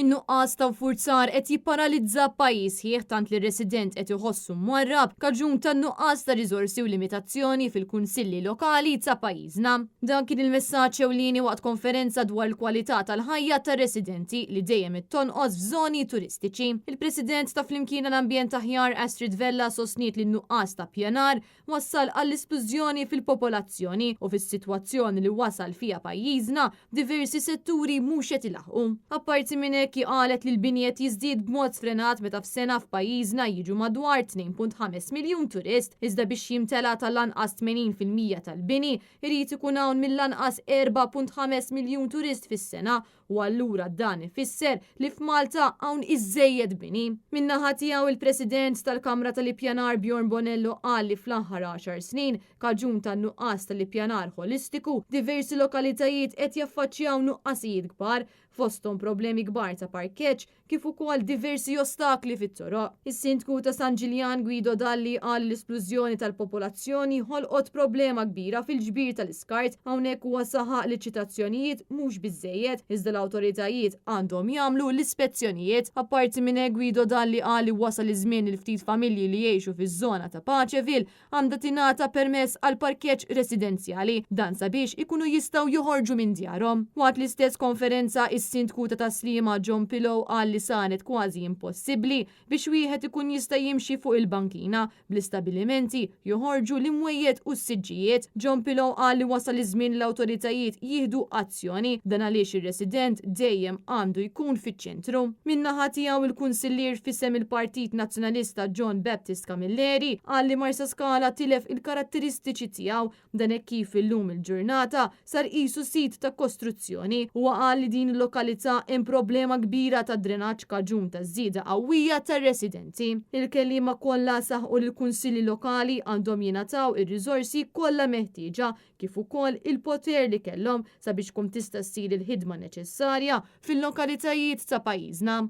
In-nuqqas ta' nfurzar qed jipparalizza pajjiż sħiħ tant li r-resident qed iħossu mwarrab kaġun tan-nuqqas ta' riżorsi u limitazzjoni fil-kunsilli lokali ta' pajjiżna. Dan kien il-messaġġ ewlieni waqt konferenza dwar il-kwalità tal-ħajja tar-residenti li dejjem qed tonqos f'żoni turistiċi. Il-President ta' Flimkien għal Ambjent Aħjar Astrid Vella sostniet li n-nuqqas ta' ppjanar wassal għall-isplużjoni fil-popolazzjoni u fis-sitwazzjoni li wasal fiha pajjiżna, diversi setturi mhux qed ilaħħqu. Apparti minn hekk hi qalet li l-bini qed jiżdied b'mod sfrenat meta f'sena f'pajjiżna jiġu madwar 2.5 miljun turist, iżda biex jimtela tal-anqas 80% tal-bini irid ikun hawn mill-anqas 4.5 miljun turist fis-sena u allura dan ifisser li f'Malta hawn iżżejjed bini. Min-naħa tiegħu il-President tal-Kamra tal-Ippjanar Bjorn Bonello qal li fl-aħħar għaxar snin, kaġun tan-nuqqas tal-ippjanar ħolistiku, diversi lokalitajiet qed jaffaċċjaw nuqqasijiet kbar, fosthom problemi kbar ta' parkeġġ, kif ukoll diversi ostakli fit-toroq. Is-Sindku ta' San Ġiljan Guido Dalli qal li l-isplużjoni tal-popolazzjoni ħolqot problema kbira fil-ġbir tal-iskart. Hawnhekk huwa saħaq li ċitazzjonijiet mhux biżżejjed, iżda l-awtoritajiet għandhom jagħmlu l-ispezzjonijiet. Apparti minn hekk Guido Dalli qal li wasal iż-żmien li l-ftit familji li jgħixu fiż-żona ta' Paceville għandha tingħata permess għal parkeġġ residenzjali, dan sabiex ikunu jistgħu joħorġu minn djarhom. Waqt l-istess konferenza, is-Sindku ta' Tas-Sliema John Pillow qal li saret kważi impossibbli biex wieħed ikun jista' jimxi fuq il-bankina, bl-istabilimenti joħorġu l-imwejjed u s-siġġijiet. John Pillow qal li wasal iż-żmien li l-awtoritajiet jieħdu azzjoni, dan għaliex ir-resident dejjem għandu jkun fiċ-ċentru. Min-naħa tiegħu il-Kunsillier f'isem il-Partit Nazzjonalista John Baptist Camilleri qal li Marsaskala tilef il-karatteristiċi tiegħu, dan hekk kif illum il-ġurnata sar qisu sit ta' kostruzzjoni. Huwa qal li din il-lokalità hemm problema kbira ta' drenaġġ kaġun taż-żieda qawwija tar-residenti. Il-kelliema kollha saħqu li l-Kunsilli Lokali għandhom jingħataw ir-riżorsi kollha meħtieġa kif ukoll il-poter li kellhom sabiex tkun tista' ssir il-ħidma neċessarja fil-lokalitajiet ta' pajjiżna.